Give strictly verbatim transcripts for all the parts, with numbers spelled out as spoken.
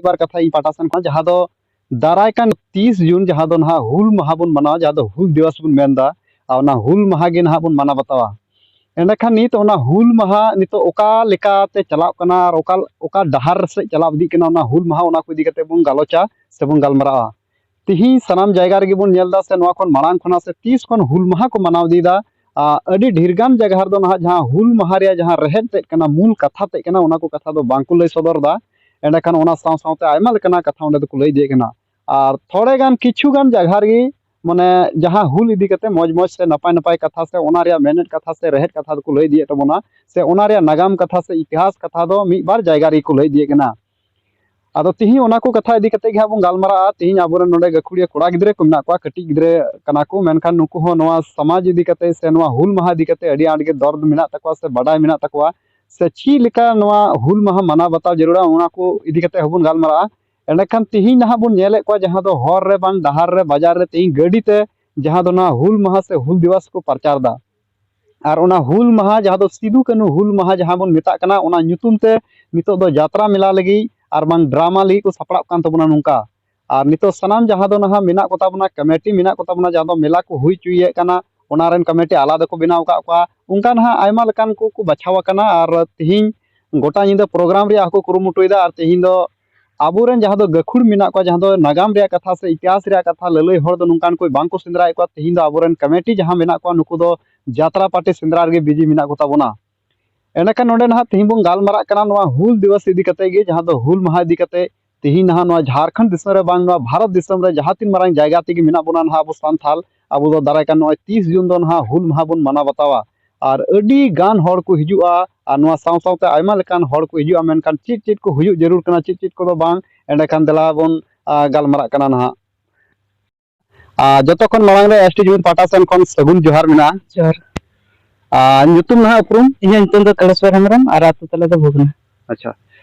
ᱵᱟᱨ ᱠᱟᱛᱷᱟ ᱤᱧ ᱯᱟᱦᱴᱟ ᱥᱮᱱ ᱠᱷᱚᱱ, ᱡᱟᱦᱟᱸ ᱫᱚ ᱫᱟᱨᱟᱭ ᱠᱟᱱ ᱛᱤᱥ ᱡᱩᱱ, ᱡᱟᱦᱟᱸ ᱫᱚ ᱱᱟᱦᱟᱜ ᱦᱩᱞ ᱢᱟᱦᱟ ᱵᱚᱱ ᱢᱟᱱᱟᱣᱟ, ᱡᱟᱦᱟᱸ ᱫᱚ ᱦᱩᱞ ᱫᱤᱵᱚᱥ ᱵᱚᱱ ᱢᱮᱱᱫᱟ, ᱟᱨ ᱚᱱᱟ ᱦᱩᱞ ᱢᱟᱦᱟ ᱜᱮ ᱱᱟᱦᱟᱜ ᱵᱚᱱ ᱢᱟᱱᱟᱣ ᱵᱟᱛᱟᱣᱟ᱾ ᱮᱸᱰᱮᱠᱷᱟᱱ ᱱᱤᱛ ᱚᱱᱟ ᱦᱩᱞ ᱢᱟᱦᱟ ᱱᱤᱛᱚᱜ ᱚᱠᱟ ᱞᱮᱠᱟᱛᱮ ᱪᱟᱞᱟᱜ ᱠᱟᱱᱟ ᱟᱨ ᱚᱠᱟ, ᱚᱠᱟ ᱰᱟᱦᱟᱨ ᱥᱮᱫ ᱪᱟᱞᱟᱣ ᱤᱫᱤᱜ ᱠᱟᱱᱟ, ᱚᱱᱟ ᱦᱩᱞ ᱢᱟᱦᱟ, ᱚᱱᱟ ᱠᱚ ᱤᱫᱤ ᱠᱟᱛᱮ ᱵᱚᱱ ᱜᱟᱞᱚᱪᱟ ᱥᱮᱵᱚᱱ ᱜᱟᱞᱢᱟᱨᱟᱜᱼᱟ᱾ ᱛᱤᱦᱤᱧ ᱥᱟᱱᱟᱢ ᱡᱟᱭᱜᱟ ᱨᱮᱜᱮ ᱵᱚᱱ ᱧᱮᱞ ᱮᱫᱟ, ᱥᱮ ᱱᱚᱣᱟ ᱠᱷᱚᱱ ᱢᱟᱲᱟᱝ ᱠᱷᱚᱱᱟᱜ ᱥᱮ ᱛᱤᱥ ᱠᱷᱚᱱ ᱦᱩᱞ ᱢᱟᱦᱟ ᱠᱚ ᱢᱟᱱᱟᱣ ᱤᱫᱤᱭᱮᱫᱟ᱾ ᱟᱨ ᱟᱹᱰᱤ ᱰᱷᱮᱨ ᱜᱟᱱ ᱡᱟᱭᱜᱟ ᱨᱮᱫᱚ ᱱᱟᱦᱟᱜ ᱡᱟᱦᱟᱸ ᱦᱩᱞ ᱢᱟᱦᱟ ᱨᱮᱭᱟᱜ ᱡᱟᱦᱟᱸ ᱨᱮᱦᱮᱫ ᱛᱮᱫ ᱠᱟᱱᱟ, ᱢᱩᱞ ᱠᱟᱛᱷᱟ ᱛᱮᱫ ᱠᱟᱱᱟ, ᱚᱱᱟ ᱠᱚ ᱠᱟᱛᱷᱟ ᱫᱚ ᱵᱟᱝ ᱠᱚ ᱞᱟᱹᱭ ᱥᱚᱫᱚᱨ ᱮᱫᱟ᱾ ᱮᱸᱰᱮᱠᱷᱟᱱ ᱚᱱᱟ ᱥᱟᱶ ᱥᱟᱶᱛᱮ ᱟᱭᱢᱟ ᱞᱮᱠᱟᱱᱟᱜ ᱠᱟᱛᱷᱟ ᱚᱸᱰᱮ ᱫᱚᱠᱚ ᱞᱟᱹᱭ ᱤᱫᱤᱭᱮᱫ ᱠᱟᱱᱟ᱾ ᱟᱨ ᱛᱷᱚᱲᱮ ᱜᱟᱱ ᱠᱤᱪᱷᱩ ᱜᱟᱱ ᱡᱟᱭᱜᱟ ᱨᱮᱜᱮ ᱢᱟᱱᱮ ᱡᱟᱦᱟᱸ ᱦᱩᱞ ᱤᱫᱤ ᱠᱟᱛᱮ ᱢᱚᱡᱽ ᱢᱚᱡᱽ ᱥᱮ ᱱᱟᱯᱟᱭ ᱱᱟᱯᱟᱭ ᱠᱟᱛᱷᱟ ᱥᱮ ᱚᱱᱟ ᱨᱮᱭᱟᱜ ᱢᱮᱱᱮᱫ ᱠᱟᱛᱷᱟ ᱥᱮ ᱨᱮᱦᱮᱫ ᱠᱟᱛᱷᱟ ᱫᱚᱠᱚ ᱞᱟᱹᱭ ᱤᱫᱤᱭᱮᱫ ᱛᱟᱵᱚᱱᱟ, ᱥᱮ ᱚᱱᱟ ᱨᱮᱭᱟᱜ ᱱᱟᱜᱟᱢ ᱠᱟᱛᱷᱟ ᱥᱮ ᱤᱛᱤᱦᱟᱥ ᱠᱟᱛᱷᱟ ᱫᱚ ᱢᱤᱫ ᱵᱟᱨ ᱡᱟᱭᱜᱟ ᱨᱮᱜᱮ ᱠᱚ ᱞᱟᱹᱭ ᱤᱫᱤᱭᱮᱫ ᱠᱟᱱᱟ᱾ ᱟᱫᱚ ᱛᱤᱦᱤᱧ ᱚᱱᱟ ᱠᱚ ᱠᱟᱛᱷᱟ ᱤᱫᱤ ᱠᱟᱛᱮ ᱜᱮ ᱦᱟᱸᱜ ᱵᱚᱱ ᱜᱟᱞᱢᱟᱨᱟᱜᱼᱟ᱾ ᱛᱤᱦᱤᱧ ᱟᱵᱚᱨᱮᱱ ᱱᱚᱰᱮ ᱜᱟᱹᱠᱷᱩᱲᱤᱭᱟᱹ ᱠᱚᱲᱟ ᱜᱤᱫᱽᱨᱟᱹ ᱠᱚ ᱢᱮᱱᱟᱜ ᱠᱚᱣᱟ, ᱠᱟᱹᱴᱤᱡ ᱜᱤᱫᱽᱨᱟᱹ ᱠᱟᱱᱟ ᱠᱚ, ᱢᱮᱱᱠᱷᱟᱱ ᱱᱩᱠᱩ ᱦᱚᱸ ᱱᱚᱣᱟ ᱥᱚᱢᱟᱡᱽ ᱤᱫᱤ ᱠᱟᱛᱮ ᱥᱮ ᱱᱚᱣᱟ ᱦᱩᱞ ᱢᱟᱦᱟ ᱤᱫᱤ ᱠᱟᱛᱮ ᱟᱹᱰᱤ ᱟᱸᱴ ᱜᱮ ᱫᱚᱨᱫ ᱢᱮᱱᱟᱜ ᱛᱟᱠᱚᱣᱟ ᱥᱮ ᱵᱟᱰᱟᱭ ᱢᱮᱱᱟᱜ ᱛᱟᱠᱚᱣᱟ, ᱥᱮ ᱪᱮᱫ ᱞᱮᱠᱟ ᱱᱚᱣᱟ ᱦᱩᱞ ᱢᱟᱦᱟ ᱢᱟᱱᱟᱣ ᱵᱟᱛᱟᱣ ᱡᱟᱹᱨᱩᱲᱟ, ᱚᱱᱟ ᱠᱚ ᱤᱫᱤ ᱠᱟᱛᱮ ᱦᱚᱸᱵᱚᱱ ᱜᱟᱞᱢᱟᱨᱟᱜᱼᱟ᱾ ᱮᱸᱰᱮᱠᱷᱟᱱ ᱛᱤᱦᱤᱧ ᱱᱟᱦᱟᱜ ᱵᱚᱱ ᱧᱮᱞᱮᱫ ᱠᱚᱣᱟ, ᱡᱟᱦᱟᱸ ᱫᱚ ᱦᱚᱨ ᱨᱮ ᱵᱟᱝ ᱰᱟᱦᱟᱨ ᱨᱮ ᱵᱟᱡᱟᱨ ᱨᱮ ᱛᱤᱦᱤᱧ ᱜᱟᱹᱰᱤ ᱛᱮ ᱡᱟᱦᱟᱸ ᱫᱚ ᱱᱚᱣᱟ ᱦᱩᱞ ᱢᱟᱦᱟ ᱥᱮ ᱦᱩᱞ ᱫᱤᱵᱚᱥ ᱠᱚ ᱯᱨᱚᱪᱟᱨ ᱮᱫᱟ᱾ ᱟᱨ ᱚᱱᱟ ᱦᱩᱞ ᱢᱟᱦᱟ ᱡᱟᱦᱟᱸ ᱫᱚ ᱥᱤᱫᱩ ᱠᱟᱹᱱᱦᱩ ᱦᱩᱞ ᱢᱟᱦᱟ ᱡᱟᱦᱟᱸ ᱵᱚᱱ ᱢᱮᱛᱟᱜ ᱠᱟᱱᱟ, ᱚᱱᱟ ᱧᱩᱛᱩᱢ ᱛᱮ ᱱᱤᱛᱚᱜ ᱫᱚ ᱡᱟᱛᱨᱟ ᱢᱮᱞᱟ ᱞᱟᱹᱜᱤᱫ ᱟᱨ ᱵᱟᱝ ᱰᱨᱟᱢᱟ ᱞᱟᱹᱜᱤᱫ ᱠᱚ ᱥᱟᱯᱲᱟᱜ ᱠᱟᱱ ᱛᱟᱵᱚᱱᱟ ᱱᱚᱝᱠᱟ᱾ ᱟᱨ ᱱᱤᱛᱚᱜ ᱥᱟᱱᱟᱢ ᱡᱟᱦᱟᱸ ᱫᱚ ᱱᱟᱦᱟᱜ ᱢᱮᱱᱟᱜ ᱠᱚᱛᱟ ᱵᱚᱱᱟ, ᱠᱚᱢᱤᱴᱤ ᱢᱮᱱᱟᱜ ᱠᱚᱛᱟ ᱵᱚᱱᱟ, ᱡᱟᱦᱟᱸ ᱫᱚ ᱢᱮᱞᱟ ᱠᱚ ᱦᱩᱭ ᱦᱚᱪᱚᱭᱮᱫ ᱠᱟᱱᱟ, ᱚᱱᱟ ᱨᱮᱱ ᱠᱚᱢᱤᱴᱤ ᱟᱞᱟᱫᱟ ᱠᱚ ᱵᱮᱱᱟᱣ ᱟᱠᱟᱫ ᱠᱚᱣᱟ᱾ ᱚᱱᱠᱟ ᱱᱟᱦᱟᱜ ᱟᱭᱢᱟ ᱞᱮᱠᱟᱱ ᱠᱚ, ᱠᱚ ᱵᱟᱪᱷᱟᱣ ᱟᱠᱟᱱᱟ᱾ ᱟᱨ ᱛᱤᱦᱤᱧ ᱜᱚᱴᱟ ᱧᱤᱫᱟᱹ ᱯᱨᱳᱜᱨᱟᱢ ᱨᱮᱭᱟᱜ ᱦᱚᱸᱠᱚ ᱠᱩᱨᱩᱢᱩᱴᱩᱭᱮᱫᱟ᱾ ᱟᱨ ᱛᱤᱦᱤᱧ ᱫᱚ ᱟᱵᱚᱨᱮᱱ ᱡᱟᱦᱟᱸ ᱫᱚ ᱜᱟᱹᱠᱷᱩᱲ ᱢᱮᱱᱟᱜ ᱠᱚᱣᱟ, ᱡᱟᱦᱟᱸ ᱫᱚ ᱱᱟᱜᱟᱢ ᱨᱮᱭᱟᱜ ᱠᱟᱛᱷᱟ ᱥᱮ ᱤᱛᱤᱦᱟᱥ ᱨᱮᱭᱟᱜ ᱠᱟᱛᱷᱟ ᱞᱟᱹᱞᱟᱹᱭ ᱦᱚᱲ ᱫᱚ ᱱᱚᱝᱠᱟᱱ ᱠᱚ ᱵᱟᱝ ᱠᱚ ᱥᱮᱸᱫᱽᱨᱟᱭᱮᱫ ᱠᱚᱣᱟ᱾ ᱛᱤᱦᱤᱧ ᱫᱚ ᱟᱵᱚᱨᱮᱱ ᱠᱚᱢᱤᱴᱤ ᱡᱟᱦᱟᱸ ᱢᱮᱱᱟᱜ ᱠᱚᱣᱟ, ᱱᱩᱠᱩ ᱫᱚ ᱡᱟᱛᱨᱟ ᱯᱟᱨᱴᱤ ᱥᱮᱸᱫᱽᱨᱟ ᱨᱮᱜᱮ ᱵᱤᱡᱤ ᱢᱮᱱᱟᱜ ᱠᱚᱛᱟ ᱵᱚᱱᱟ᱾ ᱮᱸᱰᱮᱠᱷᱟᱱ ᱱᱚᱰᱮ ᱱᱟᱦᱟᱜ ᱛᱤᱦᱤᱧ ᱵᱚᱱ ᱜᱟᱞᱢᱟᱨᱟᱜ ᱠᱟᱱᱟ ᱱᱚᱣᱟ ᱦᱩᱞ ᱫᱤᱵᱚᱥ ᱤᱫᱤ ᱠᱟᱛᱮ ᱜᱮ, ᱡᱟᱦᱟᱸ ᱫᱚ ᱦᱩᱞ ᱢᱟᱦᱟ ᱤᱫᱤ ᱠᱟᱛᱮ᱾ ᱛᱤᱦᱤᱧ ᱱᱟᱦᱟᱜ ᱱᱚᱣᱟ ᱡᱷᱟᱲᱠᱷᱚᱸᱰ ᱫᱤᱥᱚᱢ ᱨᱮ ᱵᱟᱝ, ᱱᱚᱣᱟ ᱵᱷᱟᱨᱚᱛ ᱫᱤᱥᱚᱢ ᱨᱮ ᱡᱟᱦᱟᱸ ᱛᱤᱱ ᱢᱟᱨᱟᱝ ᱡᱟᱭᱜᱟ ᱛᱮᱜᱮ ᱢᱮᱱᱟᱜ ᱵᱚᱱᱟ ᱱᱟᱦᱟᱜ ᱟᱵᱚ ᱥᱟᱱᱛᱟᱞ, ᱟᱵᱚ ᱫᱚ ᱫᱟᱨᱟᱭ ᱠᱟᱱ ᱱᱚᱜᱼᱚᱭ ᱛᱤᱥ ᱡᱩᱱ ᱫᱚ ᱱᱟᱦᱟᱜ ᱦᱩᱞ ᱢᱟᱦᱟ ᱵᱚᱱ ᱢᱟᱱᱟᱣ ᱵᱟᱛᱟᱣᱟ᱾ ᱟᱨ ᱟᱹᱰᱤ ᱜᱟᱱ ᱦᱚᱲ ᱠᱚ ᱦᱤᱡᱩᱜᱼᱟ, ᱟᱨ ᱱᱚᱣᱟ ᱥᱟᱶ ᱥᱟᱶᱛᱮ ᱟᱭᱢᱟ ᱞᱮᱠᱟᱱ ᱦᱚᱲ ᱠᱚ ᱦᱤᱡᱩᱜᱼᱟ, ᱢᱮᱱᱠᱷᱟᱱ ᱪᱮᱫ ᱪᱮᱫ ᱠᱚ ᱦᱩᱭᱩᱜ ᱡᱟᱹᱨᱩᱲ ᱠᱟᱱᱟ, ᱪᱮᱫ ᱪᱮᱫ ᱠᱚᱫᱚ ᱵᱟᱝ, ᱮᱸᱰᱮᱠᱷᱟᱱ ᱫᱮᱞᱟ ᱵᱚᱱ, ᱟ, ᱜᱟᱞᱢᱟᱨᱟᱜ ᱠᱟᱱᱟ ᱱᱟᱦᱟᱜ᱾ ᱟᱨ ᱡᱚᱛᱚ ᱠᱷᱚᱱ ᱢᱟᱲᱟᱝ ᱨᱮ ᱮᱥ ᱴᱤ ᱡᱩᱢᱤᱫ ᱯᱟᱦᱴᱟ ᱥᱮᱱ ᱠᱷᱚᱱ ᱥᱟᱹᱜᱩᱱ ᱡᱚᱦᱟᱨ ᱢᱮᱱᱟᱜᱼᱟ᱾ ᱡᱚᱦᱟᱨ᱾ ᱟᱨ ᱧᱩᱛᱩᱢ ᱱᱟᱦᱟᱜ ᱩᱯᱨᱩᱢ? ᱤᱧᱟᱹᱜ ᱧᱩᱛᱩᱢ ᱫᱚ ᱠᱟᱞᱮᱥᱣᱚᱨ ᱦᱮᱢᱵᱨᱚᱢ ᱟᱨ ᱟᱹᱛᱩ ᱛᱟᱞᱟ ᱫᱚ ᱵᱷᱩᱵᱽᱱᱟ᱾ ᱟᱪᱪᱷᱟ,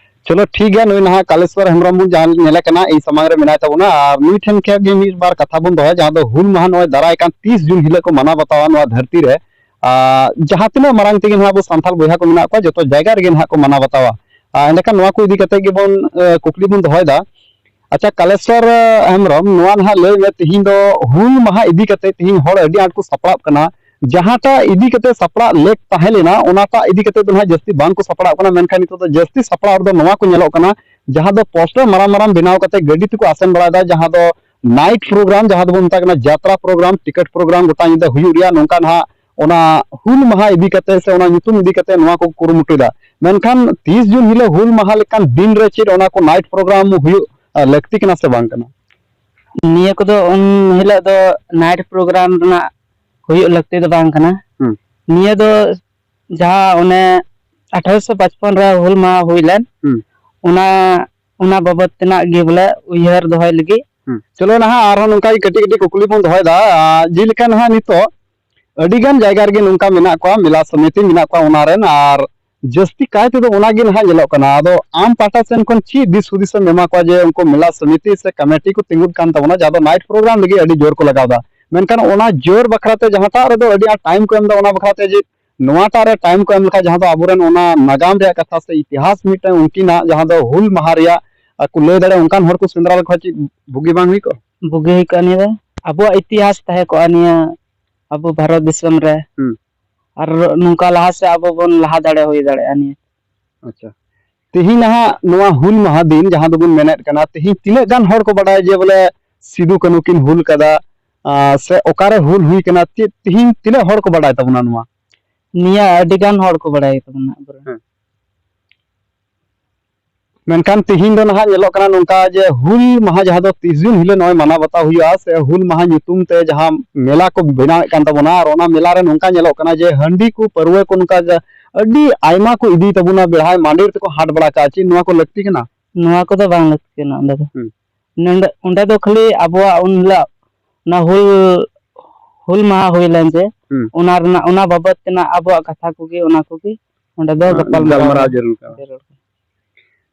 ᱪᱚᱞᱚ ᱴᱷᱤᱠ ᱜᱮᱭᱟ᱾ ᱱᱩᱭ ᱱᱟᱦᱟᱜ ᱠᱟᱞᱮᱥᱣᱚᱨ ᱦᱮᱢᱵᱨᱚᱢ ᱵᱚᱱ ᱡᱟᱦᱟᱸ ᱧᱮᱞᱮ ᱠᱟᱱᱟ, ᱤᱧ ᱥᱟᱢᱟᱝ ᱨᱮ ᱢᱮᱱᱟᱭ ᱛᱟᱵᱚᱱᱟ᱾ ᱟᱨ ᱱᱩᱭ ᱴᱷᱮᱱ ᱠᱷᱚᱱ ᱜᱮ ᱢᱤᱫ ᱵᱟᱨ ᱠᱟᱛᱷᱟ ᱵᱚᱱ ᱫᱚᱦᱚᱭᱟ, ᱡᱟᱦᱟᱸ ᱫᱚ ᱦᱩᱞ ᱢᱟᱦᱟ ᱱᱚᱜᱼᱚᱭ ᱫᱟᱨᱟᱭ ᱠᱟᱱ ᱛᱤᱥ ᱡᱩᱱ ᱦᱤᱞᱳᱜ ᱠᱚ ᱢᱟᱱᱟᱣ ᱵᱟᱛᱟᱣᱟ ᱱᱚᱣᱟ ᱫᱷᱟᱹᱨᱛᱤ ᱨᱮ᱾ ᱟᱨ ᱡᱟᱦᱟᱸ ᱛᱤᱱᱟᱹᱜ ᱢᱟᱨᱟᱝ ᱛᱮᱜᱮ ᱱᱟᱦᱟᱜ ᱟᱵᱚ ᱥᱟᱱᱛᱟᱲ ᱵᱚᱭᱦᱟ ᱠᱚ ᱢᱮᱱᱟᱜ ᱠᱚᱣᱟ, ᱡᱚᱛᱚ ᱡᱟᱭᱜᱟ ᱨᱮᱜᱮ ᱱᱟᱦᱟᱜ ᱠᱚ ᱢᱟᱱᱟᱣ ᱵᱟᱛᱟᱣᱟ᱾ ᱟᱨ ᱮᱸᱰᱮᱠᱷᱟᱱ ᱱᱚᱣᱟ ᱠᱚ ᱤᱫᱤ ᱠᱟᱛᱮ ᱜᱮᱵᱚᱱ ᱮ, ᱠᱩᱠᱞᱤ ᱵᱚᱱ ᱫᱚᱦᱚᱭᱮᱫᱟ᱾ ᱟᱪᱪᱷᱟ, ᱠᱟᱞᱮᱥᱚᱨ ᱮ, ᱦᱮᱢᱵᱨᱚᱢ, ᱱᱚᱣᱟ ᱱᱟᱦᱟᱜ ᱞᱟᱹᱭ ᱢᱮ, ᱛᱤᱦᱤᱧ ᱫᱚ ᱦᱩᱞ ᱢᱟᱦᱟ ᱤᱫᱤ ᱠᱟᱛᱮ ᱛᱤᱦᱤᱧ ᱦᱚᱲ ᱟᱹᱰᱤ ᱟᱸᱴ ᱠᱚ ᱥᱟᱯᱲᱟᱜ ᱠᱟᱱᱟ᱾ ᱡᱟᱦᱟᱸᱴᱟᱜ ᱤᱫᱤ ᱠᱟᱛᱮ ᱥᱟᱯᱲᱟᱜ ᱞᱮᱠ ᱛᱟᱦᱮᱸ ᱞᱮᱱᱟ, ᱚᱱᱟᱴᱟᱜ ᱤᱫᱤ ᱠᱟᱛᱮ ᱫᱚ ᱱᱟᱦᱟᱜ ᱡᱟᱹᱥᱛᱤ ᱵᱟᱝ ᱠᱚ ᱥᱟᱯᱲᱟᱜ ᱠᱟᱱᱟ᱾ ᱢᱮᱱᱠᱷᱟᱱ ᱱᱤᱛᱚᱜ ᱫᱚ ᱡᱟᱹᱥᱛᱤ ᱥᱟᱯᱲᱟᱣ ᱨᱮᱫᱚ ᱱᱚᱣᱟ ᱠᱚ ᱧᱮᱞᱚᱜ ᱠᱟᱱᱟ, ᱡᱟᱦᱟᱸ ᱫᱚ ᱯᱳᱥᱴᱟᱨ ᱢᱟᱨᱟᱝ ᱢᱟᱨᱟᱝ ᱵᱮᱱᱟᱣ ᱠᱟᱛᱮ ᱜᱟᱹᱰᱤ ᱛᱮᱠᱚ ᱟᱥᱮᱱ ᱵᱟᱲᱟᱭᱮᱫᱟ, ᱡᱟᱦᱟᱸ ᱫᱚ ᱱᱟᱭᱤᱴ ᱯᱨᱳᱜᱨᱟᱢ, ᱡᱟᱦᱟᱸ ᱫᱚᱵᱚᱱ ᱢᱮᱛᱟᱜ ᱠᱟᱱᱟ ᱡᱟᱛᱨᱟ ᱯᱨᱳᱜᱨᱟᱢ, ᱴᱤᱠᱤᱴ ᱯᱨᱳᱜᱨᱟᱢ ᱜᱚᱴᱟ ᱧᱤᱫᱟᱹ ᱦᱩᱭᱩᱜ ᱨᱮᱭᱟᱜ ᱱᱚᱝᱠᱟ ᱱᱟᱦᱟᱜ ᱚᱱᱟ ᱦᱩᱞ ᱢᱟᱦᱟ ᱤᱫᱤ ᱠᱟᱛᱮ ᱥᱮ ᱚᱱᱟ ᱧᱩᱛᱩᱢ ᱤᱫᱤ ᱠᱟᱛᱮ ᱱᱚᱣᱟ ᱠᱚ ᱠᱩᱨᱩᱢᱩᱴᱩᱭᱮᱫᱟ᱾ ᱢᱮᱱᱠᱷᱟᱱ ᱛᱤᱥ ᱡᱩᱱ ᱦᱤᱞᱳᱜ ᱦᱩᱞ ᱢᱟᱦᱟ ᱞᱮᱠᱟᱱ ᱫᱤᱱ ᱨᱮ ᱪᱮᱫ ᱚᱱᱟ ᱠᱚ ᱱᱟᱭᱤᱴ ᱯᱨᱳᱜᱨᱟᱢ ᱦᱩᱭᱩᱜ ᱟ, ᱞᱟᱹᱠᱛᱤ ᱠᱟᱱᱟ ᱥᱮ ᱵᱟᱝ ᱠᱟᱱᱟ? ᱱᱤᱭᱟᱹ ᱠᱚᱫᱚ ᱩᱱ ᱦᱤᱞᱳᱜ ᱫᱚ ᱱᱟᱭᱤᱴ ᱯᱨᱳᱜᱨᱟᱢ ᱨᱮᱱᱟᱜ ᱦᱩᱭᱩᱜ ᱞᱟᱹᱠᱛᱤ ᱫᱚ ᱵᱟᱝ ᱠᱟᱱᱟ᱾ ᱦᱩᱸ᱾ ᱱᱤᱭᱟᱹ ᱫᱚ ᱡᱟᱦᱟᱸ ᱚᱱᱮ ᱟᱴᱷᱟᱨᱚᱥᱚ ᱯᱟᱸᱪᱯᱚᱱ ᱨᱮ ᱦᱩᱞ ᱢᱟᱦᱟ ᱦᱩᱭ ᱞᱮᱱ, ᱦᱩᱸ᱾ ᱚᱱᱟ, ᱚᱱᱟ ᱵᱟᱵᱚᱫ ᱛᱮᱱᱟᱜ ᱜᱮ ᱵᱚᱞᱮ ᱩᱭᱦᱟᱹᱨ ᱫᱚᱦᱚᱭ ᱞᱟᱹᱜᱤᱫ᱾ ᱦᱩᱸ᱾ ᱪᱚᱞᱚ ᱱᱟᱦᱟᱜ ᱟᱨᱦᱚᱸ ᱱᱚᱝᱠᱟ ᱜᱮ ᱠᱟᱹᱴᱤᱡ ᱠᱟᱹᱴᱤᱡ ᱠᱩᱠᱞᱤ ᱵᱚᱱ ᱫᱚᱦᱚᱭᱮᱫᱟ᱾ ᱟᱨ ᱡᱮᱞᱮᱠᱟ ᱱᱟᱦᱟᱜ ᱱᱤᱛᱚᱜ ᱟᱹᱰᱤ ᱜᱟᱱ ᱡᱟᱭᱜᱟ ᱨᱮᱜᱮ ᱱᱚᱝᱠᱟ ᱢᱮᱱᱟᱜ ᱠᱚᱣᱟ, ᱢᱮᱞᱟ ᱥᱚᱢᱤᱛᱤ ᱢᱮᱱᱟᱜ ᱠᱚᱣᱟ, ᱚᱱᱟ ᱨᱮᱱ ᱟᱨ ᱡᱟᱹᱥᱛᱤ ᱠᱟᱭ ᱛᱮᱫᱚ ᱚᱱᱟ ᱜᱮ ᱱᱟᱦᱟᱜ ᱧᱮᱞᱚᱜ ᱠᱟᱱᱟ᱾ ᱟᱫᱚ ᱟᱢ ᱯᱟᱦᱴᱟ ᱥᱮᱱ ᱠᱷᱚᱱ ᱪᱮᱫ ᱫᱤᱥ ᱦᱩᱫᱤᱥ ᱮᱢ ᱮᱢᱟ ᱠᱚᱣᱟ ᱡᱮ ᱩᱱᱠᱩ ᱢᱮᱞᱟ ᱥᱚᱢᱤᱛᱤ ᱥᱮ ᱠᱚᱢᱤᱴᱤ ᱠᱚ ᱛᱤᱸᱜᱩᱱ ᱠᱟᱱ ᱛᱟᱵᱚᱱᱟ, ᱡᱟᱦᱟᱸ ᱫᱚ ᱱᱟᱭᱤᱴ ᱯᱨᱳᱜᱨᱟᱢ ᱞᱟᱹᱜᱤᱫ ᱟᱹᱰᱤ ᱡᱳᱨ ᱠᱚ ᱞᱟᱜᱟᱣ ᱮᱫᱟ, ᱢᱮᱱᱠᱷᱟᱱ ᱚᱱᱟ ᱡᱳᱨ ᱵᱟᱠᱷᱨᱟ ᱛᱮ ᱡᱟᱦᱟᱸᱴᱟᱜ ᱨᱮᱫᱚ ᱟᱹᱰᱤ ᱟᱸᱴ ᱴᱟᱭᱤᱢ ᱠᱚ ᱮᱢ ᱮᱫᱟ ᱚᱱᱟ ᱵᱟᱠᱷᱨᱟ ᱛᱮ ᱡᱮ ᱱᱚᱣᱟᱴᱟᱜ ᱨᱮ ᱴᱟᱭᱤᱢ ᱠᱚ ᱮᱢ ᱞᱮᱠᱷᱟᱱ ᱡᱟᱦᱟᱸ ᱫᱚ ᱟᱵᱚᱨᱮᱱ ᱚᱱᱟ ᱱᱟᱜᱟᱢ ᱨᱮᱭᱟᱜ ᱠᱟᱛᱷᱟ ᱥᱮ ᱤᱛᱤᱦᱟᱥ ᱢᱤᱫᱴᱟᱝ ᱩᱱᱠᱤᱱᱟᱜ ᱡᱟᱦᱟᱸ ᱫᱚ ᱦᱩᱞ ᱢᱟᱦᱟ ᱨᱮᱭᱟᱜ ᱠᱚ ᱞᱟᱹᱭ ᱫᱟᱲᱮᱭᱟᱜᱼᱟ, ᱚᱱᱠᱟᱱ ᱦᱚᱲ ᱠᱚ ᱥᱮᱸᱫᱽᱨᱟ ᱞᱮᱠᱷᱟᱱ ᱪᱮᱫ ᱵᱩᱜᱤ ᱵᱟᱝ ᱦᱩᱭ ᱠᱚᱜᱼᱟ? ᱵᱩᱜᱤ ᱦᱩᱭ ᱠᱚᱜᱼᱟ ᱱᱤᱭᱟᱹ ᱫᱚ᱾ ᱟᱵᱚᱣᱟᱜ ᱤᱛᱤᱦᱟᱥ ᱛᱟᱦᱮᱸ ᱠᱚᱜᱼᱟ ᱱᱤᱭᱟᱹ ᱟᱵᱚ ᱵᱷᱟᱨᱚᱛ ᱫᱤᱥᱚᱢ ᱨᱮ᱾ ᱦᱩᱸ᱾ ᱟᱨ ᱱᱚᱝᱠᱟ ᱞᱟᱦᱟ ᱥᱮᱫ ᱟᱵᱚ ᱵᱚᱱ ᱞᱟᱦᱟ ᱫᱟᱲᱮ ᱦᱩᱭ ᱫᱟᱲᱮᱭᱟᱜᱼᱟ ᱱᱤᱭᱟᱹ᱾ ᱟᱪᱪᱷᱟ᱾ ᱛᱤᱦᱤᱧ ᱱᱟᱦᱟᱜ ᱱᱚᱣᱟ ᱦᱩᱞ ᱢᱟᱦᱟ ᱫᱤᱱ ᱡᱟᱦᱟᱸ ᱫᱚᱵᱚᱱ ᱢᱮᱱᱮᱫ ᱠᱟᱱᱟ, ᱛᱤᱦᱤᱧ ᱛᱤᱱᱟᱹᱜ ᱜᱟᱱ ᱦᱚᱲ ᱠᱚ ᱵᱟᱰᱟᱭᱟ ᱡᱮ ᱵᱚᱞᱮ ᱥᱤᱫᱩ ᱠᱟᱹᱱᱦᱩ ᱠᱤᱱ ᱦᱩᱞ ᱠᱟᱫᱟ, ᱟᱨ ᱥᱮ ᱚᱠᱟᱨᱮ ᱦᱩᱞ ᱦᱩᱭ ᱠᱟᱱᱟ, ᱪᱮᱫ ᱛᱤᱦᱤᱧ ᱛᱤᱱᱟᱹᱜ ᱦᱚᱲ ᱠᱚ ᱵᱟᱰᱟᱭ ᱛᱟᱵᱚᱱᱟ ᱱᱚᱣᱟ? ᱱᱤᱭᱟᱹ ᱟᱹᱰᱤ ᱜᱟᱱ ᱦᱚᱲ ᱠᱚ ᱵᱟᱰᱟᱭ ᱛᱟᱵᱚᱱᱟ ᱟᱵᱚᱨᱮᱱ᱾ ᱦᱮᱸ᱾ ᱢᱮᱱᱠᱷᱟᱱ ᱛᱤᱦᱤᱧ ᱫᱚ ᱱᱟᱦᱟᱜ ᱧᱮᱞᱚᱜ ᱠᱟᱱᱟ ᱱᱚᱝᱠᱟ ᱡᱮ ᱦᱩᱞ ᱢᱟᱦᱟ ᱡᱟᱦᱟᱸ ᱫᱚ ᱛᱤᱥ ᱡᱩᱱ ᱦᱤᱞᱳᱜ ᱱᱚᱜᱼᱚᱭ ᱢᱟᱱᱟᱣ ᱵᱟᱛᱟᱣ ᱦᱩᱭᱩᱜᱼᱟ, ᱥᱮ ᱦᱩᱞ ᱢᱟᱦᱟ ᱧᱩᱛᱩᱢ ᱛᱮ ᱡᱟᱦᱟᱸ ᱢᱮᱞᱟ ᱠᱚ ᱵᱮᱱᱟᱣᱮᱫ ᱠᱟᱱ ᱛᱟᱵᱚᱱᱟ, ᱟᱨ ᱚᱱᱟ ᱢᱮᱞᱟ ᱨᱮ ᱱᱚᱝᱠᱟ ᱧᱮᱞᱚᱜ ᱠᱟᱱᱟ ᱡᱮ ᱦᱟᱺᱰᱤ ᱠᱚ ᱯᱟᱹᱨᱣᱟᱹ ᱠᱚ ᱱᱚᱝᱠᱟ ᱡᱟ-, ᱟᱹᱰᱤ ᱟᱭᱢᱟ ᱠᱚ ᱤᱫᱤᱭ ᱛᱟᱵᱚᱱᱟ, ᱵᱮᱲᱦᱟᱭ ᱢᱟᱸᱰᱮᱨ ᱛᱮᱠᱚ ᱦᱟᱴ ᱵᱟᱲᱟ ᱠᱟᱜᱼᱟ᱾ ᱪᱮᱫ ᱱᱚᱣᱟ ᱠᱚ ᱞᱟᱹᱠᱛᱤ ᱠᱟᱱᱟ? ᱱᱚᱣᱟ ᱠᱚᱫᱚ ᱵᱟᱝ ᱞᱟᱹᱠᱛᱤ ᱠᱟᱱᱟ ᱚᱸᱰᱮ ᱫᱚ᱾ ᱦᱩᱸ᱾ ᱱᱚᱰᱮ, ᱚᱸᱰᱮ ᱫᱚ ᱠᱷᱟᱹᱞᱤ ᱟᱵᱚᱣᱟᱜ ᱩᱱ ᱦᱤᱞᱳᱜ ᱚᱱᱟ ᱦᱩᱞ, ᱦᱩᱞ ᱢᱟᱦᱟ ᱦᱩᱭ ᱞᱮᱱ ᱡᱮ, ᱦᱩᱸ᱾ ᱚᱱᱟ ᱨᱮᱱᱟᱜ, ᱚᱱᱟ ᱵᱟᱵᱚᱫ ᱛᱮᱱᱟᱜ ᱟᱵᱚᱣᱟᱜ ᱠᱟᱛᱷᱟ ᱠᱚᱜᱮ, ᱚᱱᱟ ᱠᱚᱜᱮ ᱚᱸᱰᱮ ᱫᱚ ᱦᱮᱸ, ᱜᱟᱯᱟᱞ ᱢᱟᱨᱟᱣ ᱜᱟᱞᱢᱟᱨᱟᱣ ᱡᱟᱹᱨᱩᱲ ᱠᱟᱱᱟ᱾ ᱡᱟᱹᱨᱩᱲ ᱠᱟᱱᱟ᱾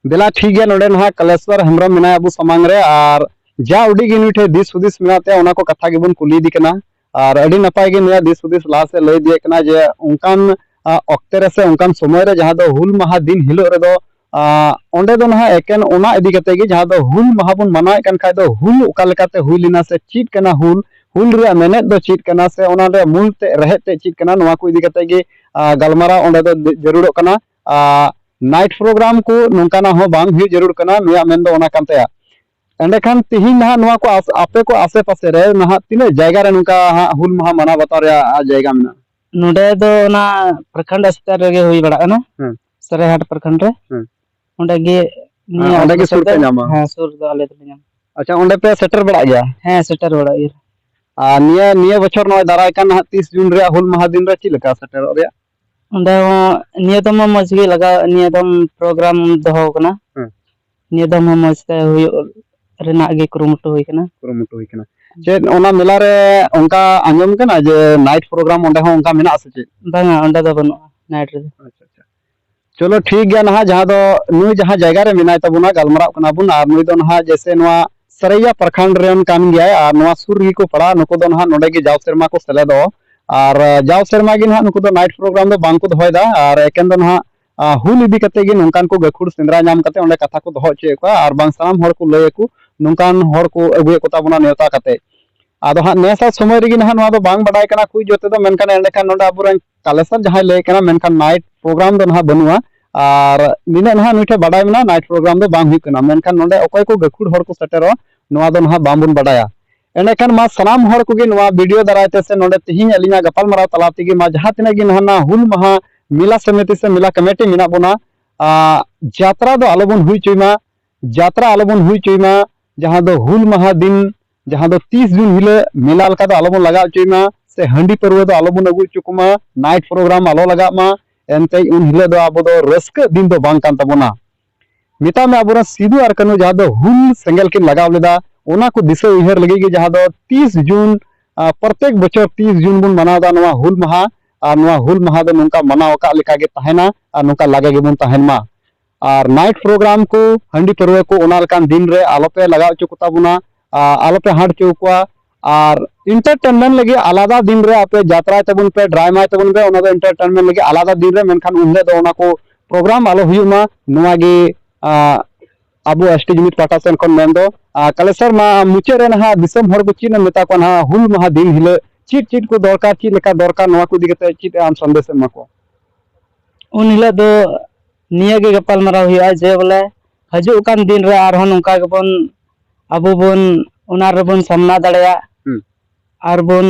ᱫᱮᱞᱟ, ᱴᱷᱤᱠ ᱜᱮᱭᱟ, ᱱᱚᱰᱮ ᱱᱟᱦᱟᱜ ᱠᱟᱞᱮᱥᱣᱚᱨ ᱦᱮᱢᱵᱨᱚᱢ ᱢᱮᱱᱟᱭᱟ ᱟᱵᱚ ᱥᱟᱢᱟᱝ ᱨᱮ, ᱟᱨ ᱡᱟ ᱩᱰᱤᱡ ᱜᱮ ᱱᱩᱭ ᱴᱷᱮᱱ ᱫᱤᱥ ᱦᱩᱫᱤᱥ ᱢᱮᱱᱟᱜ ᱛᱟᱭᱟ, ᱚᱱᱟ ᱠᱚ ᱠᱟᱛᱷᱟ ᱜᱮᱵᱚᱱ ᱠᱩᱞᱤ ᱤᱫᱤ ᱠᱟᱱᱟ᱾ ᱟᱨ ᱟᱹᱰᱤ ᱱᱟᱯᱟᱭ ᱜᱮ ᱱᱩᱭᱟᱜ ᱫᱤᱥ ᱦᱩᱫᱤᱥ ᱞᱟᱦᱟ ᱥᱮᱫ ᱞᱟᱹᱭ ᱤᱫᱤᱭᱮᱫ ᱠᱟᱱᱟ ᱡᱮ ᱚᱱᱠᱟᱱ, ᱟ, ᱚᱠᱛᱮ ᱨᱮ ᱥᱮ ᱚᱱᱠᱟᱱ ᱥᱚᱢᱚᱭ ᱨᱮ ᱡᱟᱦᱟᱸ ᱫᱚ ᱦᱩᱞ ᱢᱟᱦᱟ ᱫᱤᱱ ᱦᱤᱞᱳᱜ ᱨᱮᱫᱚ ᱟᱸ, ᱚᱸᱰᱮ ᱫᱚ ᱱᱟᱦᱟᱜ ᱮᱠᱮᱱ ᱚᱱᱟ ᱤᱫᱤ ᱠᱟᱛᱮ ᱜᱮ, ᱡᱟᱦᱟᱸ ᱫᱚ ᱦᱩᱞ ᱢᱟᱦᱟ ᱵᱚᱱ ᱢᱟᱱᱟᱣᱮᱫ ᱠᱟᱱ ᱠᱷᱟᱡ ᱫᱚ, ᱦᱩᱞ ᱚᱠᱟ ᱞᱮᱠᱟᱛᱮ ᱦᱩᱭ ᱞᱮᱱᱟ ᱥᱮ ᱪᱮᱫ ᱠᱟᱱᱟ ᱦᱩᱞ, ᱦᱩᱞ ᱨᱮᱭᱟᱜ ᱢᱮᱱᱮᱫ ᱫᱚ ᱪᱮᱫ ᱠᱟᱱᱟ ᱥᱮ ᱚᱱᱟ ᱨᱮᱭᱟᱜ ᱢᱩᱞ ᱛᱮᱫ ᱨᱮᱦᱮᱫ ᱛᱮᱫ ᱪᱮᱫ ᱠᱟᱱᱟ, ᱱᱚᱣᱟ ᱠᱚ ᱤᱫᱤ ᱠᱟᱛᱮ ᱜᱮ, ᱟᱸ, ᱜᱟᱞᱢᱟᱨᱟᱣ ᱚᱸᱰᱮ ᱫᱚ ᱡᱟᱹᱨᱩᱲᱚᱜ ᱠᱟᱱᱟ᱾ ᱟᱸ, night program ᱠᱚ ᱱᱚᱝᱠᱟᱱᱟᱜ ᱦᱚᱸ ᱵᱟᱝ ᱦᱩᱭᱩᱜ ᱡᱟᱹᱨᱩᱲ ᱠᱟᱱᱟ, ᱱᱩᱭᱟᱜ ᱢᱮᱱ ᱫᱚ ᱚᱱᱟ ᱠᱟᱱ ᱛᱟᱭᱟ᱾ ᱮᱸᱰᱮᱠᱷᱟᱱ ᱛᱤᱦᱤᱧ ᱱᱟᱦᱟᱜ ᱱᱚᱣᱟ ᱠᱚ ᱟᱥ-, ᱟᱯᱮ ᱠᱚ ᱟᱥᱮ ᱯᱟᱥᱮ ᱨᱮ ᱱᱟᱦᱟᱜ ᱛᱤᱱᱟᱹᱜ ᱡᱟᱭᱜᱟ ᱨᱮ ᱱᱚᱝᱠᱟ ᱦᱟᱸᱜ ᱦᱩᱞ ᱢᱟᱦᱟ ᱢᱟᱱᱟᱣ ᱵᱟᱛᱟᱣ ᱨᱮᱭᱟᱜ ᱡᱟᱭᱜᱟ ᱢᱮᱱᱟᱜᱼᱟ? ᱱᱚᱰᱮ ᱫᱚ ᱚᱱᱟ ᱯᱨᱚᱠᱷᱚᱸᱰ ᱥᱛᱚᱨ ᱨᱮᱜᱮ ᱦᱩᱭ ᱵᱟᱲᱟᱜ ᱠᱟᱱᱟ, ᱦᱮᱸ᱾ ᱥᱟᱹᱨᱟᱹᱭᱦᱟᱴ ᱯᱨᱚᱠᱷᱚᱸᱰ ᱨᱮ᱾ ᱦᱮᱸ᱾ ᱚᱸᱰᱮ ᱜᱮ ᱱᱤᱭᱟᱹ ᱦᱮᱸ, ᱚᱸᱰᱮ ᱜᱮ ᱟᱛᱳ ᱥᱩᱨ ᱥᱮᱫ ᱯᱮ ᱫᱚ, ᱧᱟᱢᱟ᱾ ᱦᱮᱸ, ᱥᱩᱨ ᱫᱚ ᱟᱞᱮ ᱫᱚᱞᱮ ᱧᱟᱢᱟ᱾ ᱟᱪᱪᱷᱟ, ᱚᱸᱰᱮ ᱯᱮ ᱥᱮᱴᱮᱨ ᱵᱟᱲᱟᱜ ᱜᱮᱭᱟ? ᱦᱮᱸ, ᱥᱮᱴᱮᱨ ᱵᱟᱲᱟᱜ ᱜᱮᱭᱟ᱾ ᱟᱨ ᱱᱤᱭᱟᱹ, ᱱᱤᱭᱟᱹ ᱵᱚᱪᱷᱚᱨ ᱱᱚᱜᱼᱚᱭ ᱫᱟᱨᱟᱭ ᱠᱟᱱ ᱱᱟᱦᱟᱜ ᱛᱤᱥ ᱡᱩᱱ ᱨᱮᱭᱟᱜ ᱦᱩᱞ ᱢᱟᱦᱟ ᱫᱤᱱ ᱨᱮ ᱪᱮᱫ ᱞᱮᱠᱟ ᱥᱮᱴᱮᱨᱚᱜ ᱨᱮᱭᱟᱜ? ᱚᱸᱰᱮ ᱦᱚᱸ ᱱᱤᱭᱟᱹ ᱫᱚᱢ ᱦᱚᱸ ᱢᱚᱡᱽ ᱜᱮ ᱞᱟᱜᱟᱣ, ᱱᱤᱭᱟᱹ ᱫᱚᱢ ᱯᱨᱳᱜᱨᱟᱢ ᱫᱚᱦᱚ ᱠᱟᱱᱟ᱾ ᱦᱮᱸ᱾ ᱱᱤᱭᱟᱹ ᱫᱚᱢ ᱦᱚᱸ ᱢᱚᱡᱽ ᱛᱮ ᱦᱩᱭᱩᱜ ᱨᱮᱱᱟᱜ ᱜᱮ ᱠᱩᱨᱩᱢᱩᱴᱩ ᱦᱩᱭ ᱠᱟᱱᱟ᱾ ᱠᱩᱨᱩᱢᱩᱴᱩ ᱦᱩᱭ ᱠᱟᱱᱟ᱾ ᱪᱮᱫ ᱚᱱᱟ ᱢᱮᱞᱟ ᱨᱮ ᱚᱱᱠᱟ ᱟᱸᱡᱚᱢ ᱠᱟᱱᱟ ᱡᱮ night program ᱚᱸᱰᱮ ᱦᱚᱸ ᱚᱱᱠᱟ ᱢᱮᱱᱟᱜᱼᱟ ᱥᱮ ᱪᱮᱫ? ᱵᱟᱝᱟ, ᱚᱸᱰᱮ ᱫᱚ ᱵᱟᱹᱱᱩᱜᱼᱟ night ᱨᱮᱫᱚ᱾ ᱟᱪᱪᱷᱟ, ᱟᱪᱪᱷᱟ᱾ ᱪᱚᱞᱚ, ᱴᱷᱤᱠ ᱜᱮᱭᱟ᱾ ᱱᱟᱦᱟᱜ ᱡᱟᱦᱟᱸ ᱫᱚ ᱱᱩᱭ ᱡᱟᱦᱟᱸ ᱡᱟᱭᱜᱟ ᱨᱮ ᱢᱮᱱᱟᱭ ᱛᱟᱵᱚᱱᱟ, ᱜᱟᱞᱢᱟᱨᱟᱜ ᱠᱟᱱᱟ ᱵᱚᱱ, ᱟᱨ ᱱᱩᱭ ᱫᱚ ᱱᱟᱦᱟᱜ ᱡᱮᱭᱥᱮ ᱱᱚᱣᱟ ᱥᱟᱨᱟᱭᱟ ᱯᱨᱚᱠᱷᱚᱸᱰ ᱨᱮᱱ ᱠᱟᱱ ᱜᱮᱭᱟᱭ, ᱟᱨ ᱱᱚᱣᱟ ᱥᱩᱨ ᱨᱮᱜᱮ ᱠᱚ ᱯᱟᱲᱟᱜᱼᱟ᱾ ᱱᱩᱠᱩ ᱫᱚ ᱱᱟᱦᱟᱜ ᱱᱚᱰᱮ ᱜᱮ ᱡᱟᱣ ᱥᱮᱨᱢᱟ ᱠᱚ ᱥᱮᱞᱮᱫᱚᱜ, ᱟᱨ, ᱟᱸ, ᱡᱟᱣ ᱥᱮᱨᱢᱟ ᱜᱮ ᱱᱟᱦᱟᱜ ᱱᱩᱠᱩ ᱫᱚ night program ᱫᱚ ᱵᱟᱝ ᱠᱚ ᱫᱚᱦᱚᱭᱮᱫᱟ, ᱟᱨ ᱮᱠᱮᱱ ᱫᱚ ᱱᱟᱦᱟᱜ, ᱟᱸ, ᱦᱩᱞ ᱤᱫᱤ ᱠᱟᱛᱮ ᱜᱮ ᱱᱚᱝᱠᱟᱱ ᱠᱚ ᱜᱟᱹᱠᱷᱩᱲ ᱥᱮᱸᱫᱽᱨᱟ ᱧᱟᱢ ᱠᱟᱛᱮ ᱚᱸᱰᱮ ᱠᱟᱛᱷᱟ ᱠᱚ ᱫᱚᱦᱚ ᱦᱚᱪᱚᱭᱮᱫ ᱠᱚᱣᱟ, ᱟᱨ ᱵᱟᱝ ᱥᱟᱱᱟᱢ ᱦᱚᱲ ᱠᱚ ᱞᱟᱹᱭ ᱟᱠᱚ, ᱱᱚᱝᱠᱟᱱ ᱦᱚᱲ ᱠᱚ ᱟᱹᱜᱩᱭᱮᱫ ᱠᱚ ᱛᱟᱵᱚᱱᱟ ᱱᱮᱣᱛᱟ ᱠᱟᱛᱮ᱾ ᱟᱫᱚ ᱦᱟᱸᱜ ᱱᱮᱥᱟᱜ ᱥᱚᱢᱚᱭ ᱨᱮᱜᱮ ᱱᱟᱦᱟᱜ ᱱᱚᱣᱟ ᱫᱚ ᱵᱟᱝ ᱵᱟᱰᱟᱭ ᱠᱟᱱᱟ ᱠᱩᱭ ᱡᱚᱛᱚ ᱫᱚ, ᱢᱮᱱᱠᱷᱟᱱ ᱮᱸᱰᱮᱠᱷᱟᱱ ᱱᱚᱰᱮ ᱟᱵᱚᱨᱮᱱ ᱠᱟᱞᱮᱥᱚᱨ ᱡᱟᱦᱟᱸᱭ ᱞᱟᱹᱭ ᱠᱟᱱᱟ, ᱢᱮᱱᱠᱷᱟᱱ night program ᱫᱚ ᱱᱟᱦᱟᱜ ᱵᱟᱹᱱᱩᱜᱼᱟ᱾ ᱟᱨ ᱱᱤᱱᱟᱹᱜ ᱱᱟᱦᱟᱜ ᱱᱩᱭ ᱴᱷᱮᱱ ᱵᱟᱰᱟᱭ ᱢᱮᱱᱟᱜᱼᱟ, night program ᱫᱚ ᱵᱟᱝ ᱦᱩᱭᱩᱜ ᱠᱟᱱᱟ, ᱢᱮᱱᱠᱷᱟᱱ ᱱᱚᱰᱮ ᱚᱠᱚᱭ ᱠᱚ ᱜᱟᱹᱠᱷᱩᱲ ᱦᱚᱲ ᱠᱚ ᱥᱮᱴᱮᱨᱚᱜᱼᱟ, ᱱᱚᱣᱟ ᱫᱚ ᱱᱟᱦᱟᱜ ᱵᱟᱝᱵᱚᱱ ᱵᱟᱰᱟᱭᱟ᱾ ᱮᱸᱰᱮᱠᱷᱟᱱ ᱢᱟ ᱥᱟᱱᱟᱢ ᱦᱚᱲ ᱠᱚᱜᱮ ᱱᱚᱣᱟ video ᱫᱟᱨᱟᱭ ᱛᱮ ᱥᱮ ᱱᱚᱰᱮ ᱛᱮᱦᱮᱧ ᱟᱹᱞᱤᱧᱟᱜ ᱜᱟᱯᱟᱞᱢᱟᱨᱟᱣ ᱛᱟᱞᱟ ᱛᱮᱜᱮ ᱢᱟ ᱡᱟᱦᱟᱸ ᱛᱤᱱᱟᱹᱜ ᱜᱮ ᱱᱟᱦᱟᱜ ᱱᱚᱣᱟ ᱦᱩᱞ ᱢᱟᱦᱟ ᱢᱮᱞᱟ ᱥᱚᱢᱤᱛᱤ ᱥᱮ ᱢᱮᱞᱟ ᱠᱚᱢᱤᱴᱤ ᱢᱮᱱᱟᱜ ᱵᱚᱱᱟ, ᱟᱸ, ᱡᱟᱛᱨᱟ ᱫᱚ ᱟᱞᱚᱵᱚᱱ ᱦᱩᱭ ᱦᱚᱪᱚᱭ ᱢᱟ, ᱡᱟᱛᱨᱟ ᱟᱞᱚᱵᱚᱱ ᱦᱩᱭ ᱦᱚᱪᱚᱭ ᱢᱟ, ᱡᱟᱦᱟᱸ ᱫᱚ ᱦᱩᱞ ᱢᱟᱦᱟ ᱫᱤᱱ, ᱡᱟᱦᱟᱸ ᱫᱚ ᱛᱤᱥ ᱡᱩᱱ ᱦᱤᱞᱳᱜ ᱢᱮᱞᱟ ᱞᱮᱠᱟ ᱫᱚ ᱟᱞᱚᱵᱚᱱ ᱞᱟᱜᱟᱣ ᱦᱚᱪᱚᱭ ᱢᱟ, ᱥᱮ ᱦᱟᱺᱰᱤ ᱯᱟᱹᱨᱣᱟᱹ ᱫᱚ ᱟᱞᱚᱵᱚᱱ ᱟᱹᱜᱩ ᱦᱚᱪᱚ ᱠᱚᱢᱟ, night program ᱟᱞᱚ ᱞᱟᱜᱟᱜ ᱢᱟ᱾ ᱮᱱᱛᱮ ᱩᱱ ᱦᱤᱞᱳᱜ ᱫᱚ ᱟᱵᱚ ᱫᱚ ᱨᱟᱹᱥᱠᱟᱹ ᱫᱤᱱ ᱫᱚ ᱵᱟᱝ ᱠᱟᱱ ᱛᱟᱵᱚᱱᱟ᱾ ᱢᱮᱛᱟᱜ ᱢᱮ ᱟᱵᱚᱨᱮᱱ ᱥᱤᱫᱩ ᱟᱨ ᱠᱟᱹᱱᱦᱩ ᱡᱟᱦᱟᱸ ᱫᱚ ᱦᱩᱞ ᱥᱮᱸᱜᱮᱞ ᱠᱤᱱ ᱞᱟᱜᱟᱣ ᱞᱮᱫᱟ, ᱚᱱᱟ ᱠᱚ ᱫᱤᱥᱟᱹ ᱩᱭᱦᱟᱹᱨ ᱞᱟᱹᱜᱤᱫ ᱜᱮ ᱡᱟᱦᱟᱸ ᱫᱚ ᱛᱤᱥ ᱡᱩᱱ, ᱟᱸ, ᱯᱨᱚᱛᱮᱠ ᱵᱚᱪᱷᱚᱨ ᱛᱤᱥ ᱡᱩᱱ ᱵᱚᱱ ᱢᱟᱱᱟᱣ ᱮᱫᱟ ᱱᱚᱣᱟ ᱦᱩᱞ ᱢᱟᱦᱟ᱾ ᱟᱨ ᱱᱚᱣᱟ ᱦᱩᱞ ᱢᱟᱦᱟ ᱫᱚ ᱱᱚᱝᱠᱟ ᱢᱟᱱᱟᱣ ᱟᱠᱟᱫ ᱞᱮᱠᱟ ᱜᱮ ᱛᱟᱦᱮᱱᱟ ᱟᱨ ᱱᱚᱝᱠᱟ ᱞᱟᱜᱮ ᱜᱮᱵᱚᱱ ᱛᱟᱦᱮᱱ ᱢᱟ᱾ ᱟᱨ night program ᱠᱚ, ᱦᱟᱺᱰᱤ ᱯᱟᱹᱨᱣᱟᱹ ᱠᱚ ᱚᱱᱟ ᱞᱮᱠᱟᱱ ᱫᱤᱱ ᱨᱮ ᱟᱞᱚᱯᱮ ᱞᱟᱜᱟᱣ ᱦᱚᱪᱚ ᱠᱚᱛᱟ ᱵᱚᱱᱟ, ᱟᱨ ᱟᱞᱚᱯᱮ ᱦᱟᱴ ᱦᱚᱪᱚ ᱠᱚᱣᱟ᱾ ᱟᱨ entertainment ᱞᱟᱹᱜᱤᱫ ᱟᱞᱟᱫᱟ ᱫᱤᱱ ᱨᱮ ᱟᱯᱮ ᱡᱟᱛᱨᱟᱭ ᱛᱟᱵᱚᱱ ᱯᱮ, ᱰᱨᱟᱢᱟᱭ ᱛᱟᱵᱚᱱ ᱯᱮ, ᱚᱱᱟ ᱫᱚ entertainment ᱞᱟᱹᱜᱤᱫ ᱟᱞᱟᱫᱟ ᱫᱤᱱ ᱨᱮ, ᱢᱮᱱᱠᱷᱟᱱ ᱩᱱ ᱦᱤᱞᱳᱜ ᱫᱚ ᱚᱱᱟ ᱠᱚ ᱯᱨᱳᱜᱨᱟᱢ ᱟᱞᱚ ᱦᱩᱭᱩᱜ ᱢᱟ, ᱱᱚᱣᱟ ᱜᱮ ᱟᱵᱚ ᱮᱥ ᱴᱤ ᱡᱩᱢᱤᱫ ᱯᱟᱦᱴᱟ ᱥᱮᱱ ᱠᱷᱚᱱ ᱢᱮᱱ ᱫᱚ᱾ ᱠᱟᱞᱮᱥᱚᱨ ᱢᱟ, ᱢᱩᱪᱟᱹᱫ ᱨᱮ ᱱᱟᱦᱟᱜ ᱫᱤᱥᱚᱢ ᱦᱚᱲ ᱠᱚ ᱪᱮᱫ ᱮᱢ ᱢᱮᱛᱟ ᱠᱚᱣᱟ ᱱᱟᱦᱟᱜ ᱦᱩᱞ ᱢᱟᱦᱟ ᱫᱤᱱ ᱦᱤᱞᱳᱜ ᱪᱮᱫ ᱪᱮᱫ ᱠᱚ ᱫᱚᱨᱠᱟᱨ, ᱪᱮᱫ ᱞᱮᱠᱟ ᱫᱚᱨᱠᱟᱨ, ᱱᱚᱣᱟ ᱠᱚ ᱤᱫᱤ ᱠᱟᱛᱮ ᱪᱮᱫ ᱟᱢ ᱥᱟᱸᱫᱮᱥ ᱮᱢ ᱮᱢᱟ ᱠᱚᱣᱟ? ᱩᱱ ᱦᱤᱞᱳᱜ ᱫᱚ ᱱᱤᱭᱟᱹ ᱜᱮ ᱜᱟᱯᱟᱞ ᱢᱟᱨᱟᱣ ᱦᱩᱭᱩᱜᱼᱟ ᱡᱮ ᱵᱚᱞᱮ ᱦᱤᱡᱩᱜ ᱠᱟᱱ ᱫᱤᱱ ᱨᱮ ᱟᱨᱦᱚᱸ ᱱᱚᱝᱠᱟ ᱜᱮᱵᱚᱱ, ᱟᱵᱚ ᱵᱚᱱ ᱚᱱᱟ ᱨᱮᱵᱚᱱ ᱥᱟᱢᱱᱟ ᱫᱟᱲᱮᱭᱟᱜ ᱦᱩᱸ᱾ ᱟᱨ ᱵᱚᱱ